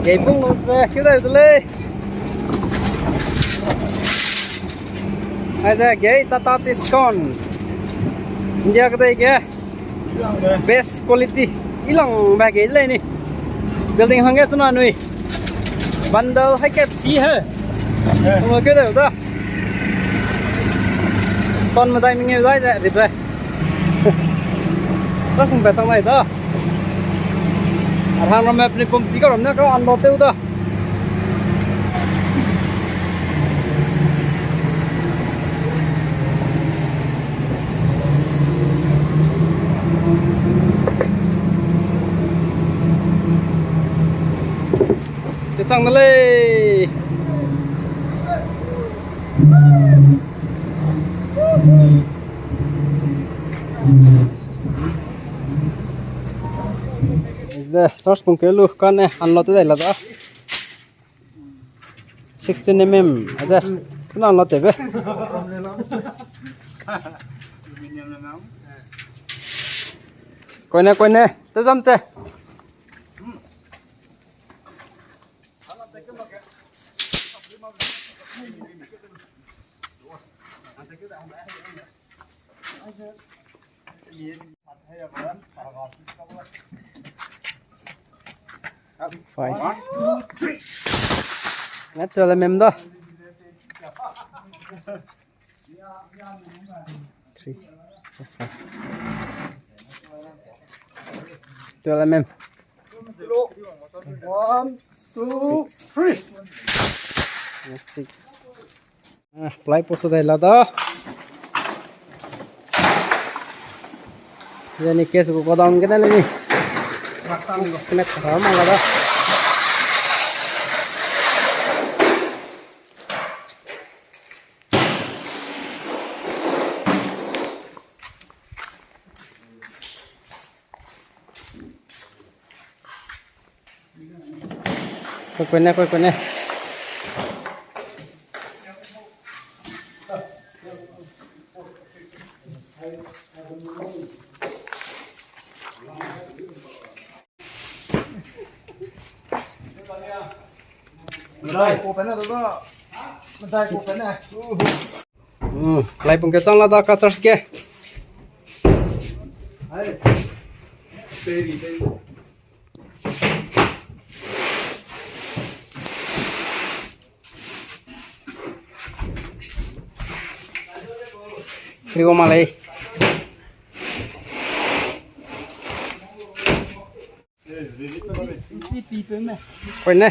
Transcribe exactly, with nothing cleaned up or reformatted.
Gei pung lu ze keu dai de lei. Aize gei Tata Tiscon. India kedei ge best quality. Ilangbe gei de lei ni. Building hangge chuna nui. Bundle hai kep si he. Pung lu keu dai da. Ton medai mengeu dai ze rip dai. Sa sung pe sang nai da. Arhang ramme pni pum si ka ram ne ka unload tew da. Te tang na lei. Ze, church pung keu lu, kane, unload te dai la da. Sixteen M M, aze, kuna unload te be. Koine, koine, te zam te. Five. Na twelve M M da. Three, four, five. Twelve M M. One, two, three. Six. Ah, ply post dai la da. Zeni case gu godown gene le ni. Connect ra mang la da. Koi, koi ne, koi, koi ne. Medai ko pene da. Medai ko pene. Hmm, lai pung ke chang la da ka church ke. Hai. Peri, peri. Trigo malei. Koi ne.